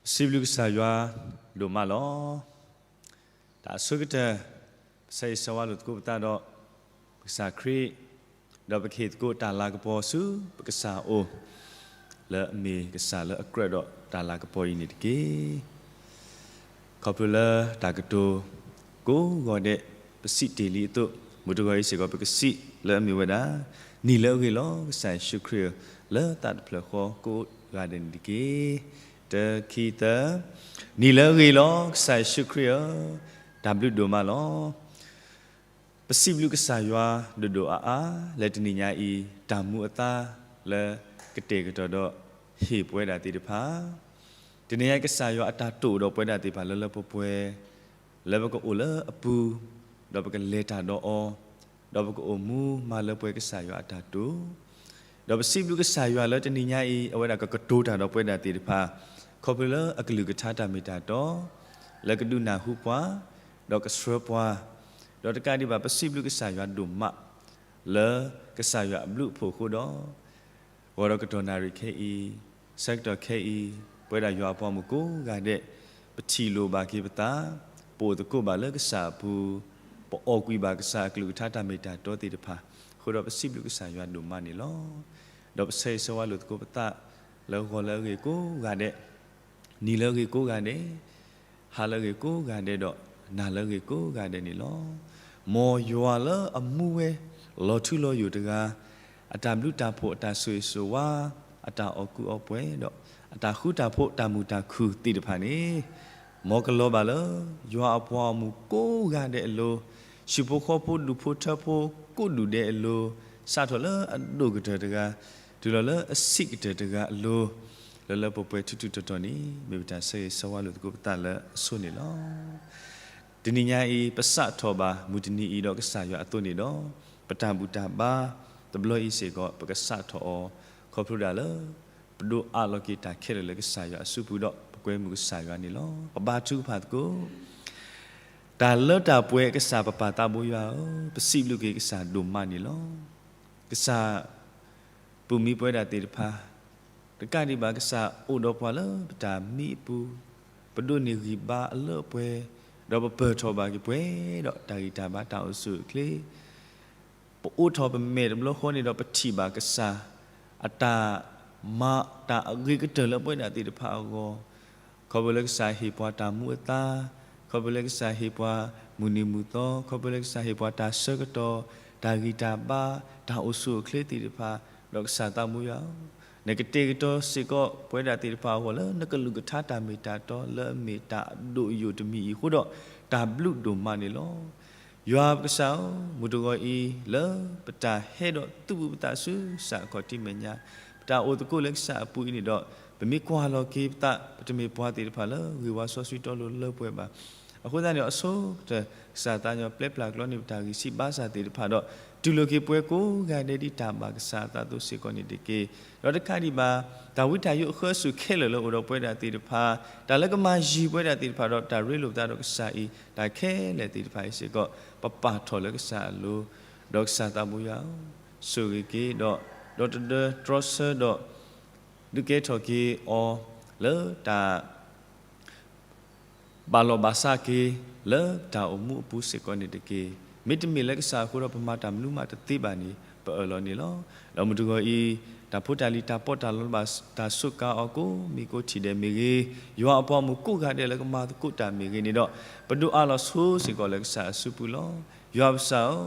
ပစံးဘျုးကစၢ်ယွၤဒိၣ်မးလီၤ. တၢ်အဆိကတၢၢ် ပဆၢဂ့ၤဆၢဝါလိာ်သကိးပသးဒီး ပကစၢ်ခရံာ်, ဒီးပကဟ့ၣ်သကိးတၢ်လၤကပီၤဆူပကစၢ်အအိၣ်, လၢအမ့ၢ်ကစၢ်လၢအကြၢးဒီးတၢ်လၤကပီၤအံၤန့ၣ်တက့ၢ်. ခီဖျိလၢတၢ်ကတိၤကိးဂီၤဒဲး ပစံးတ့ၢ်လံအသိး, မုၢ်တဂီၤအံၤစ့ၢ်ကီး ပကစံးလၢအမ့ၢ်ဝဲဒၣ် နံၤလၢအဂ့ၤလီၤ ကစၢ်ယ့ၣ်ၡူးခရံာ်ဧၢ, လၢသးတဖျၢၣ်ဃီကိးဂၤဒဲးန့ၣ်တက့ၢ်. တၢ ခံ သၢ, နံၤလၢအဂ့ၤလီၤ ကစၢ်ယ့ၣ်ၡူးခရံာ်ဧၢ, တၢ်ဘျုးဒိၣ်မးလီၤ. ပစံးဘျုးကစၢ်ယွၤဒိၣ်ဒိၣ်အါအါ လၢတနံၤညါအံၤ တၢ်မူအသါလၢကတဲာ်ကတီၤဒီးဟ့ၣ်ပဝဲဒၣ်သ့ၣ်တဖၣ်, တနံၤညါအံၤ ကစၢ်ယွၤအတၢ်တိာ်ဒီးပဝဲဒၣ်သ့ၣ်တဖၣ်လၢလၢပှဲၤပှဲၤ, လၢပကအိၣ်လၢအပူၤ, ဒီးပကလဲၤတၢ်ဒီးအီၤ, ဒီးပကအိၣ်မူမၤလၢပှဲၤကစၢ်ယွၤအတၢ်တိာ် ဒီးပစံးဘျုးကစၢ်ယွၤလၢတနံၤညါအံၤ အဝဲဒၣ်ကကတိၤတၢ်ဒီးပဝဲဒၣ်သ့ၣ်တဖၣ်, ခီဖျိလၢအကလုၢ်ကထါတၢ်မ့ၢ်တၢ်တီ, လၢကဒုးနၢ်ဟူပှၤ, ဒီးကဆှၢပှၤ, ဒီးတကးဒံးဘၣ် ပစံးဘျုးကစၢ်ယွၤဒိၣ်မး လၢကစၢ်ယွၤအဘျုးအဖှိၣ်အဃိဒီး ဂီၤဒီးကတီၢ်နၣ်ရံၣ်ခဲအံၤ, ဆၢကတီၢ်ခဲအံၤ, ပဝဲဒၣ်ယွၤအပှၤမုၣ်ကိးဂၤဒဲး, ပထံၣ်လိာ်ဘၣ်က့ၤပသး, ပအိၣ်သကိးဘၣ်လၢကစၢ်အပူၤ, ပအီၣ်ကွံာ်ဘၣ်ကစၢ်အကလုၢ်ကထါတၢ်မ့ၢ်တၢ်တီသ့ၣ်တဖၣ်, အဃိဒီးပစံးဘျုးကစၢ်ယွၤဒိၣ်မးန့ၣ်လီၤ. ဒီးပဆၢဂ့ၤဆၢဝါလိာ်သကိးပသး လၢဂီၤလၢအဂ့ၤကိးဂၤဒဲး, နံၤလၢအဂ့ၤကိးဂၤဒဲး, ဟါလၢအဂ့ၤကိးဂၤဒဲးဒီး နၤလၢအဂ့ၤကိးဂၤဒဲးန့ၣ်လီၤ. မ်ယွၤလၢအမူဝဲ လီၤထူလီၤယိာ်တဂၤ, အတၢ်ဘျုးတၢ်ဖှိၣ် အတၢ်ဆိၣ်ဂ့ၤဆိၣ်ဝါ, အတၢ်အီၣ်ကူအီပှဲၤဒီး အတၢ်ဃူတၢ်ဖိး တၢ်မုာ်တၢ်ခုၣ်သ့ၣ်တဖၣ်န့ၣ်, မ်ကလီၤဘၣ်လၢ ယွၤအပှၤအမုၣ်ကိးဂၤဒဲးအလိၤ, ဟံၣ်ဖိဃီဖိ ဒူၣ်ဖိထၢဖိ ကိးဒူၣ်ဒဲးအလိၤ, စးထီၣ်လၢအဒိၣ်ကတၢၢ်တဂၤ, တုၤလီၤလၢအဆံးကတၢၢ်တဂၤအလိၤ, လၢလၢပှဲၤပှဲၤထူထူတီၤတီၤန့ၣ် မ့ၢ်ပတၢ်ဆၢဂ့ၤဆၢဝါလိာ်သကိးပသးလၢအဆိန့ၣ်လီၤ. တနံၤညါအံၤ ပစးထီၣ်ဘၣ်မုၢ်တနံၤအံၤဒီးကစၢ်ယွၤအသိးန့ၣ်ဒီး, ပတၢ်ဘူၣ်တၢ်ဘါတဘျီအံၤစ့ၢ်ကီး ပကစးထီၣ်အီၤ, ခီဖျိဒၣ်လၢ ပဒိးအးလီၤက့ၤတၢ်ခဲလၢာ်လၢကစၢ်ယွၤအစုပူၤဒီး ပကွဲမုာ်ကစၢ်ယွၤန့ၣ်လီၤ. ပဘါထုကဖၣ်သကိး တၢ်လၢတၢ်ပှဲၤကစၢ်ပပၢ်သးဘိယွၤဧၢ, ပစံးဘျုးက့ၤကစၢ်ဒိၣ်မးန့ၣ်လီၤ. ကစၢ် ပူၤမံပဝဲဒၣ်သ့ၣ်တဖၣ်, တကးဒံးဘၣ် ကစၢ်အိၣ်ဒီးပှၤလၢပတၢ်မံအပူၤ, ပဒိးန့ၢ်ဂံၢ်ဘါအလၢအပှဲၤ, ဒီးပပၢၢ်ထီၣ်ဘၣ်က့ၤပှဲၤဒီးတၢ်ဂံၢ်တၢ်ဘါတၢ်အိၣ်ဆူၣ်အိၣ်ချ့, ပအိးထီၣ်ပမဲာ်တဘျီဃီန့ၣ်ဒီး ပထံၣ်ဘၣ်ကစၢ် အတၢ်မၤတၢ်အဂ့ၤကတၢၢ်လၢပဝဲဒၣ်သ့ၣ်တဖၣ်အဂီၢ်, ခီဖျိလၢကစၢ်ဟ့ၣ်ပှၤတၢ်မူအသါ, ခီဖျိလၢကစၢ်ဟ့ၣ်ပှၤမုၢ်နံၤမုၢ်သီ, ခီဖျိလၢကစၢ်ဟ့ၣ်ပှၤတၢ်ဆၢကတီၢ်, တၢ်ဂံၢ်တၢ်ဘါ, တၢ်အိၣ်ဆူၣ်အိၣ်ချ့သ့ၣ်တဖၣ်, ဒီးကစၢ်သးဘိယွၤဧၢ, နကတဲာ်ကတီၤစ့ၢ်ကီးပဝဲဒၣ်သ့ၣ်တဖၣ်အဂီၢ်လၢ နကလုၢ်ကထါတၢ်မ့ၢ်တၢ်တီလၢအမ့ၢ်တၢ်အဒိၣ်အယိာ်တမံၤအံၤအဃိဒီး တၢ်ဘျုးဒိၣ်မးန့ၣ်လီၤ. ယွၤပကစၢ်ဧၢ, မုၢ်တဂီၤအံၤ လၢပတၢ်ဟဲဒီးသုးဘူးပသးဆူစးခီၣ်ထံးမဲာ်ညါ, ပတၢ်အိၣ်သကိးလၢကစၢ်အပူၤအံၤန့ၣ်ဒီး, ပမ့ၢ်ကွၢ်လီၤက့ၤပသး ပတမ့ၢ်ပှၤသ့ၣ်တဖၣ်လၢဂ့ၤဝါစီဆှံတီလိၤလၢပှဲၤဘၣ်. အဃိသတးန့ၣ် အဆိကတၢၢ် ကစၢ်သးညီပျဲပျၢ်ကျီန့ၢ်ပတၢ်ဂံၢ်ဆံးဘါစၢ်သ့ၣ်တဖၣ်ဒီး, တူၢ်လိာ်က့ၤပှၤကိးဂၤဒဲးဒ်တၢ်ဘၣ်ကစၢ်အသးအသိးစ့ၢ်ကီးန့ၣ်တက့ၢ်. ဒီးတကးဒံးဘၣ် တၢ်ဝံတၢ်ယိးအဃၢအစူၢ်ခဲလၢာ်လၢအိၣ်ဒီးပဝဲဒၣ်သ့ၣ်တဖၣ်, တၢ်လၢကမၤယံၤပဝဲဒၣ်သ့ၣ်တဖၣ်ဒီး တၢ်ရ့လိာ်ပသးဒီးကစၢ်အံၤ တၢ်ခဲလၢာ်သ့ၣ်တဖၣ်အံၤစ့ၢ်ကီး ပပာ်ထီၣ်လၢကစၢ်အလိၤ, ဒီးကစၢ်သးဘိယွၤဧၢ, ဆိၣ်ဂ့ၤက့ၤဒီး, ဒီးတဒၢတြီဆၢဒီး, ဒုးကဲထီၣ်က့ၤအီၤလၢတၢ် ဘၣ်လီၢ်ဘၣ်စးက့ၤ လၢပတၢ်အိၣ်မူအပူၤစ့ၢ်ကီးန့ၣ်တက့ၢ်. မ့တမ့ၢ်လၢကစၢ်အဃိဒီး ပမၤတၢ်မနုၤမးတသ့ဘၣ်န့ၣ် ပအၢၣ်လီၤန့ၣ်လီၤ. ဒီးမုၢ်တဂီၤအံၤ တၢ်ဖိတၢ်လံၤတၢ်ပီးတၢ်လီဘၣ်တၢ်စူးကါအီၤကိးမံၤကိးထံၣ်ဒဲးမ့ၢ်ဂ့ၤ, ယွၤအပှၤမုၣ်ကိးဂၤဒဲးလၢကမၤသကိးတၢ်မ့ၢ်ဂ့ၤန့ၣ်ဒီး, ပဒိးအးလီၤဆိစ့ၢ်ကီးလၢကစၢ်အစုပူၤလီၤ. ယွၤပကစၢ်ဧၢ,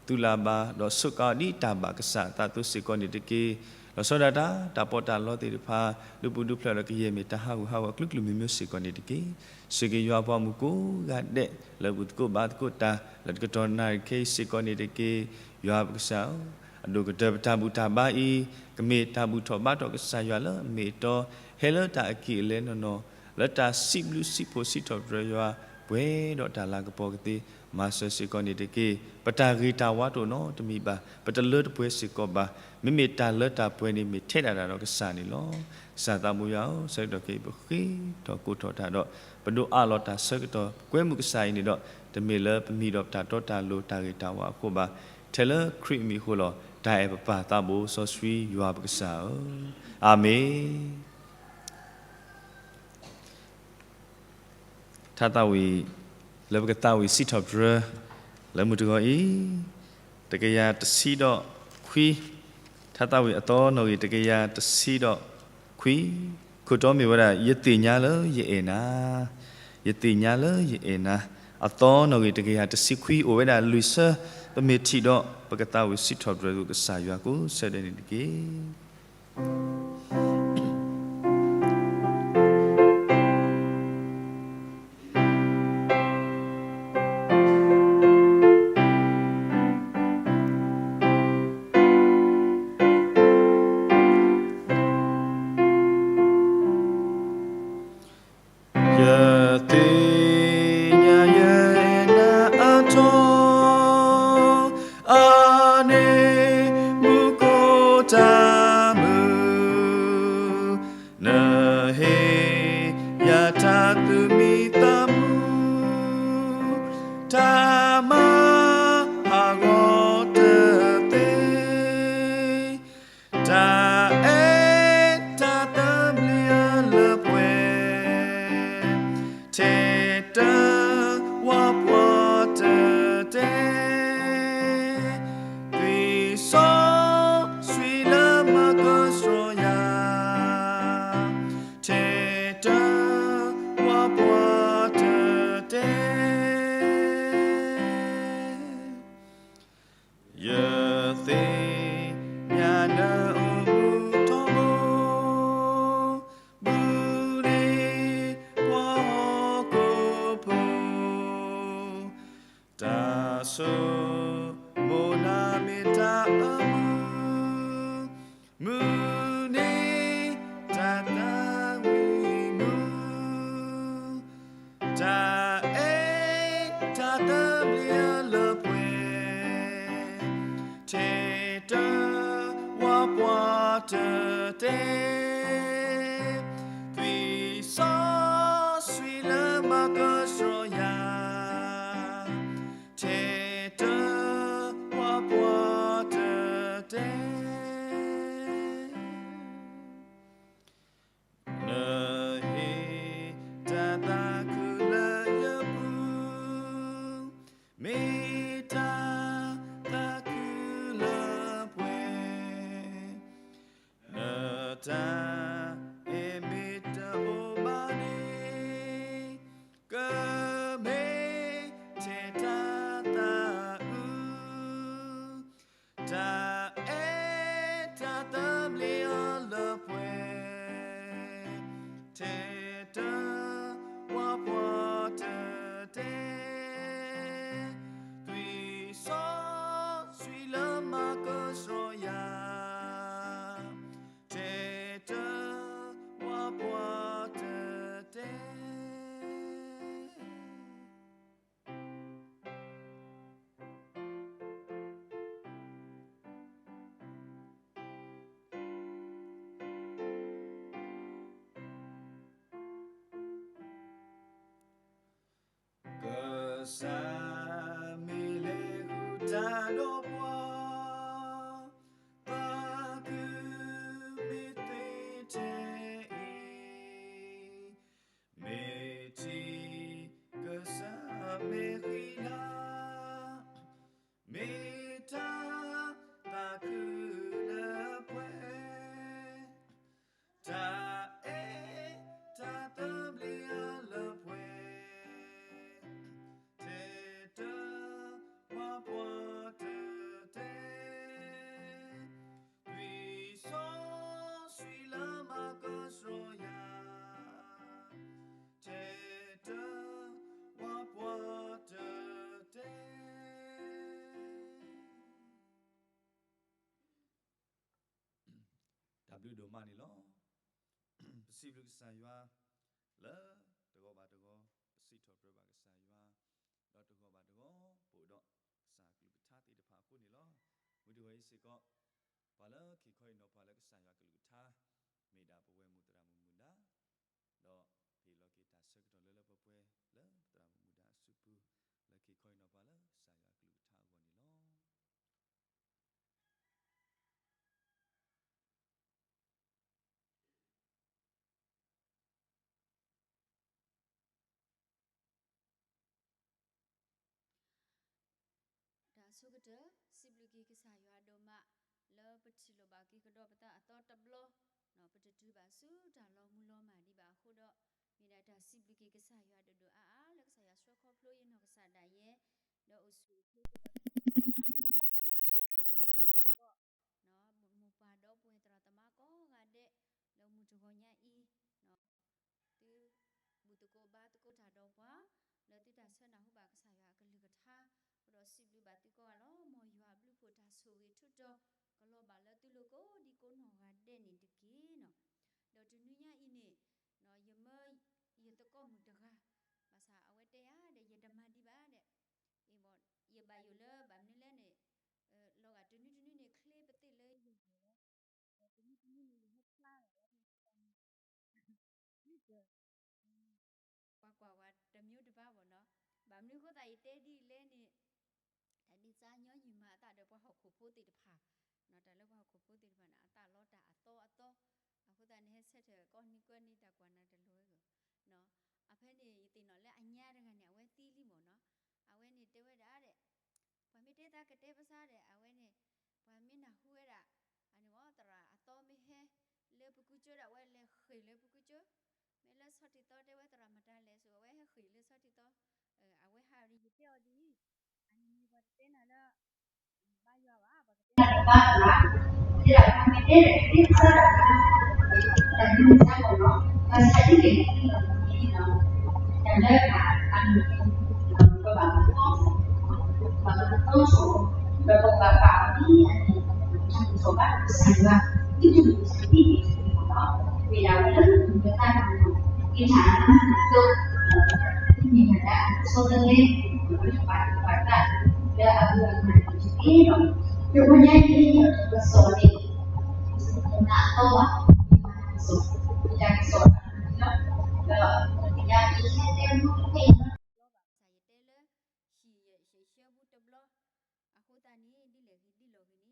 သုးလၢဘၣ်ဒီးစူးကါအီၤဒ်တၢ်ဘၣ်ကစၢ်အသးအသိးစ့ၢ်ကီးန့ၣ်တက့ၢ်. လီၤဆီဒၣ်တၢ် တၢ်ပီးတၢ်လီသ့ၣ်တဖၣ် ဒုးပူၤဒုးဖျဲးဒီးကယဲၢ်မ့ၢ်တၢ်ဟးဂူာ်ဟးဂီၤအကလုာ်ကလုာ်မံၤမံၤစ့ၢ်ကီးန့ၣ်တက့ၢ်. ဆိၣ်ဂ့ၤယွၤအပှၤမုၣ်ကိးဂၤဒဲး လၢအဘူၣ်သကိးဘါသကိးတၢ် လၢတကတီၢ်နၣ်ရံၣ်ခဲအံၤစ့ၢ်ကီးန့ၣ်တက့ၢ်. ယွၤပကစၢ်ဧၢ, အဒိၣ်ကတၢၢ်ပတၢ်ဘူၣ်တၢ်ဘါအံၤ ကမ့ၢ်တၢ်ဘူၣ်ထီၣ်ဘါထီၣ်ကစၢ်ယွၤလၢအမ့ၢ်အတီ, ဟဲလၢတၢ်အကံၢ်အလဲနီၢ်နီၢ်, လၢတၢ်စံးဘျုးစံးဖှိၣ်စံးထီၣ်ပတြၢၤယွၤ ပှဲၤဒီးတၢ်လၤကပီၤကသ့ မၤစၢၤစ့ၢ်ကီးန့ၣ်တက့ၢ်. ပတၢ်ဂ့ၤတၢ်ဝါတအိၣ်နီတမံၤဘၣ်, ပတလၢတပှဲၤစ့ၢ်ကီးဘၣ်. မ့မ့ၢ်တၢ်လၢတၢ်ပှဲၤန့ၣ် မ့ၢ်ထဲဒၣ်တၢ်ဒီးကစၢ်န့ၣ်လီၤ. ကစၢ်သးဘိယွၤဧၢ, ဆၢကတီၢ်ခဲအံၤ ပဃ့ထီၣ်ကိးထီၣ်တၢ်ဒီး ပဒိးအးလီၤတၢ်ဆၢကတီၢ် ပကွဲမုာ်ကစၢ်အံၤန့ၣ်ဒီး, တမ့ၢ်လၢပမံၤဒီးပတၢ်တီတၢ်လိၤ တၢ်ဂ့ၤတၢ်ဝါအဃိဘၣ်. ထဲလၢခရံာ်အမံၤအဃိလီၤ. တၢ်အဲၣ်ပပၢ်သးဘိစီဆှံယွၤပကစၢ်ဧၢ, အၤမ့ၣ်. ထါသးဝံၣ် လၢပကသးဝံၣ်စံးထီၣ်ပတြၢၤ လၢမုၢ်တဂီၤအံၤ, တကယၤတဆံဒီးခွံ, ထါသးဝံၣ်အသီနီၣ်ဂံၢ် တကယၤတဆံဒီးခွံ, ခိၣ်တီမ့ၢ်ဝဲဒၣ် ယသ့ၣ်ညါလၢယအဲၣ်နၤ, ယသ့ၣ်ညါလၢယအဲၣ်နၤ, အသီနီၣ်ဂံၢ် တကယၤတဆံခွံ အိၣ်ဝဲဒၣ်လွံၢ်ဆၢ, ပမ့ၢ်ထံၣ်ဒီး ပကသးဝံၣ်စံးထီၣ်ပတြၢၤကစၢ်ယွၤကိးဆၢဒဲးန့ၣ်တက့ၢ်. ယသ့ၣ်ညါယအဲၣ်နၤအထီ, အါန့ၢ်မူခိၣ်တၢ်မုာ်, နဟ့ၣ်ယၤတၢ်သူၣ်မံသးမုာ်, တၢ်မၤဟးဂီၤတသ့, တၢ်အဲၣ်တၢ်သဘျ့အလၢပှဲၤ, ထဲတၢ်ဝးပှီၢ်တတဲ, သွံၣ်စီဆှံလၢမၤကဆှီယၤ, ထဲတၢ်ဝးပှီၢ်တတဲ. ယသ့ၣ်ညါနအိၣ်မူထီဘိ, မူန့ၢ်ပှၤဟီၣ်ခိၣ်ဖိ, တၢ်ဆိကမိၣ်နၤမ့ၢ်တၢ်အမုာ်, မုာ်န့ၢ်တၢ်သးဝံၣ်မုာ်, တၢ်အဲၣ်တၢ်သဘျ့အလၢပှဲၤ, ထဲတၢ်ဝးပှီၢ်တတဲ, သွံၣ်စီဆှံလၢမၤကဆှီယၤ, ထဲတၢ်ဝးပှီၢ်တတဲ. နဟ့ၣ်တၢ်သးခုလၢယပူၤ, မ့ၢ်တၢ်သးခုလၢပှဲၤ, နတၢ်အဲၣ်မ့ၢ်တအိၣ်ဘၣ်န့ၣ်, ကမ့ၢ်ထဲတၢ်သးအုး, တၢ်အဲၣ်တၢ်သဘျ့အလၢပှဲၤ, ထဲတၢ်ဝးပှီၢ်တတဲ, သွံၣ်စီဆှံလၢမၤကဆှီယၤ, ထဲတၢ်ဝးပှီၢ်တတဲ. ကစၢ်မ့ၢ်လဲၤဃုာ်တၢ်ဒီးပှၤ, သးခုမ့ၢ်သ့ထဲအံၤ, မ့ၢ်ထံၣ်ကစၢ်မ့ၢ်ဃံလၤ, မ့ၢ်တၢ်သးခုလၢပှဲၤ, တၢ်အဲၣ်တၢ်သဘျ့အလၢပှဲၤ, ထဲတၢ်ဝးပှီၢ်တတဲ, သွံၣ်စီဆှံလၢမၤကဆှီယၤ, ထဲတၢ်ဝးပှီၢ်တတဲ. တၢ်ဘျုးဒိၣ်မးန့ၣ်လီၤ. ပစံးဘျုးကစၢ်ယွၤ လၢတဂီၤဘၣ်တဂီၤ ပစံးထီၣ်ပတြၢၤဘၣ်ကစၢ်ယွၤ, ဒီးတဂီၤဘၣ်တဂီၤ ပအိၣ်ဒီးကစၢ်ကလုၢ်ကထါသ့ၣ်တဖၣ်အဃိန့ၣ်လီၤ. မုၢ်တဂီၤအံၤစ့ၢ်ကီး ပှၤလၢခံခီအံၤနီၤ ပှၤလၢကစၢ်ယွၤကလုၢ်ကထါ မ့ၢ်ဒၣ်ပဝဲမုၢ်သရၣ်မုၣ်မုၢ်ဒါ, ဒီးဟ့ၣ်လီၤက့ၤတၢ်ဆၢကတီၢ်လၢလၢပှဲၤပှဲၤ လၢပသရၣ်မုၣ်မုၢ်ဒါအစုပူၤ လၢခံခီအံၤနီၤ ပှၤလၢကစၢ်ယွၤကလုၢ်ကထါအဂီၢ်န့ၣ်လီၤ. တၢ်ဘျုးဒိၣ်မးန့ၣ်လီၤ. ဆိကတၢၢ် စံးဘျုးက့ၤကစၢ်ယွၤဒိၣ်မး လၢပထံၣ်လိာ်ဘၣ်က့ၤကဒီးပသးအသီတဘျီ, ပတတုၤဘၣ်ဆူတၢ်လီၤမုၢ်လီၤမၢ်ဒံးဘၣ်အဃိဒီး, မ့ၢ်ဒၣ်တၢ်စံးဘျုးက့ၤကစၢ်ယွၤဒိၣ်ဒိၣ်အါအါ လၢကစၢ်ယွၤဆှၢခီဖျိယနီၢ်ကစၢ်ဒၣ်ယဲ, ဒီးအိၣ်ဆူၣ်အိၣ်ချ့ မိၢ်ပၢ်ဒီပုၢ်ဝဲၢ်သရၣ်သမါကိးဂၤဒဲး လၢမုၢ်တဂီၤညါအံၤ, သုဘူၣ်သကိးဘါသကိးတၢ်ဒီးပှၤ, လၢသုတၢ်ဆၢနၢ်ဟူဘၣ်ကစၢ်ယွၤအကလုၢ်ကထါ, အဃိဒီးစံးဘျုးဘၣ်သုကိးဂၤလီၤ. မ်ယွၤအဘျုးဖှိၣ်တၢ်ဆိၣ်ဂ့ၤထူးတီၤ ကလီၤဘၣ်လၢသုလိၤကိးဒံကိးနီၢ်ဂၤဒဲးန့ၣ်တက့ၢ်နီၤ. ဒီးတနွံညါအံၤန့ၣ်, ယမၢယသကိးမုၣ်တဂၤ, ဘၣ်ဆၣ်အဝဲတဲယၤဒီး ယတမၤဒံးဘၣ်ဒီး, အ့ၣ်ဘၣ်, ယဘၣ်ယိၣ်လၢဘၣ်မနုၤလဲၣ်န့ၣ်, လီၤဂာ်တနွံတနွံန့ၣ် ချ့ပသ့ၣ်လၢယဂီၢ်လီၤ. ဒီးတနွံတနွံန့ၣ် ယဟဲဖျါလီၤဝဲဖဲန့ၣ် ကွၢ်ကွၢ်ဝဲတမျိုးတပါဘၣ်နီၤ. ဘၣ်မနုၤအဃိသတးယတဲဒ်လဲၣ်န့ၣ်, တၢ်ဒ်စၢ်ညီနုၢ်မၤအသးဒီးပှၤဟီၣ်ခိၣ်ဖိသ့ၣ်တဖၣ်, တၢ်လၢပှၤဟီၣ်ခိၣ်ဖိသ့ၣ်တဖၣ်န့ၣ် အသးလီၤတၢ်အသီအသီ, အဃိသတးန့ၣ် ဟဲဆၢထၢၣ်ကိးနံၤကိးနံၤတၢ်ကွၢ်နၤတလိၤဧိၤ, အဖဲန့ၣ် ယသ့ၣ်နီၣ်လၢအညါတဂၤန့ၣ် အဝဲသံလံမ့ၢ်နီၤ. အဝဲန့ၣ်တဲဝဲဒၣ်ဒီး ပှၤမ့ၢ်တဲသးကတဲပစးဒီး အဝဲန့ၣ်, ပှၤမ့ၢ်နၢ်ဟူဝဲဒၣ်, အန့ၣ်မ့ၢ် သရၣ်အသီမ့ၢ်ဟဲလၢပကူကၠိဒီး အဝဲလဲၤဃ့ၢ်လၢပကူကၠိ, မ့ၢ်လၢဆီထံသီတဲဝဲသရၣ်မတၤလဲၣ်ဆိ အဝဲဟဲဃ့ၢ်လၢဆီထံသီ, အဝဲဟးဒီး ယတဲအီၤဒ်အံၤ, အန့ၣ်မ့ၢ်ပှၤတတဲနၤလၢ ဘါယွၤဘၣ်, ပှၤကတဲနၤလၢဘါယွၤ, တဲဒၣ်ပှၤမ့ၢ်တဲဒီး တဲပစးဒီး တၢ်မ့ၢ်စးဘၣ်နီၤ, ဘၣ်ဆၣ်ဒ်လဲၣ်န့ၣ်, တၢ်လၢတၢ်အမုၢ်, ပဘၣ်သီ, ပဘၣ်သီဆိ, ဒီးပဘၣ်ပာ်အီၤဒ်အန့ၣ်, တၢ်ကစီၣ်ဘၣ်ကစၢ်ယွၤ, ဒ်တၢ်ကစီၣ်ဒ်န့ၣ်, မ့ၢ်ဒၣ်ဝဲလၢပကသးန့ၣ်, က့ၤတၢ်အါအါ, မ့ၢ်ဒၣ်တၢ်ကစီၣ်တလဲ, ပဘၣ်သး, လၢအဂုၤအဂၤန့ၣ်တက့ၢ်ဒီး, တဂီၤညါအံၤ တၢ်ကစီၣ်န့ၣ် တသီဘၣ်, တၢ်ကစီၣ်, တၢ်ကစီၣ်, ဒီးပကညါအံၤဟဲတဲမူတဖဲအံၤလီၤ, ဘၣ်ဆၣ်ယတဲလၢ ဟံၣ်ယဲၢ်ဆၢပူတဘျီ, အဃိသတးန့ၣ် ဒ်လဲၣ်ဂ့ၤဒ်လဲၣ်ဂ့ၤန့ၣ်နီၤ တၢ်ကစီၣ်ဝဲအံၤန့ၣ် ယနာ်လၢမ့ၢ်ဒၣ်ယွၤအကလုၢ်ကထါ, ဖဲဒၣ်လၢတၢ်ကလုၢ်ကထါလီၤမ့ၢ်နီၤ, ယဟးဃုဆၢလၢတၢ်ကလုၢ်ကထါလီၤမ့ၢ်နီၤ, မ့ၢ်လၢကစၢ်ယွၤကလုၢ်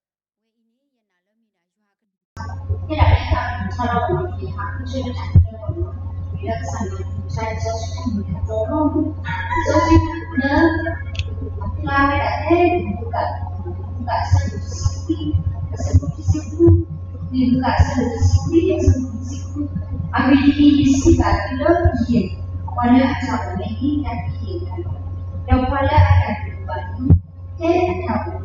ကထါ လံာ်စီဆှံတၢ်မ့ၢ်တၢ်တီလီၤမ့ၢ်, လံာ်စီဆှံလၢ အဖျါဝဲဒၣ်ဖဲ လူၤကၣ်, လူၤကၣ်အဆၢဒိၣ်တဆံခွံ, အဆၢဖိတဆံဃု, လူၤကၣ်အဆၢဒိၣ်တဆံခွံ အဆၢဖိတဆံဃု, အဂ့ၢ်ဒ်အံၤ, ယစံးဘၣ်သုလၢယဲၢ်, ပှၤလၢအတၢ်အိၣ်မူအံၤ တၢ်ကဟ့ၣ်အီၤ, ဒီးပှၤလၢအတၢ်ဒိၣ်ဘၣ်အံၤ ဖဲအတၢ်အိၣ်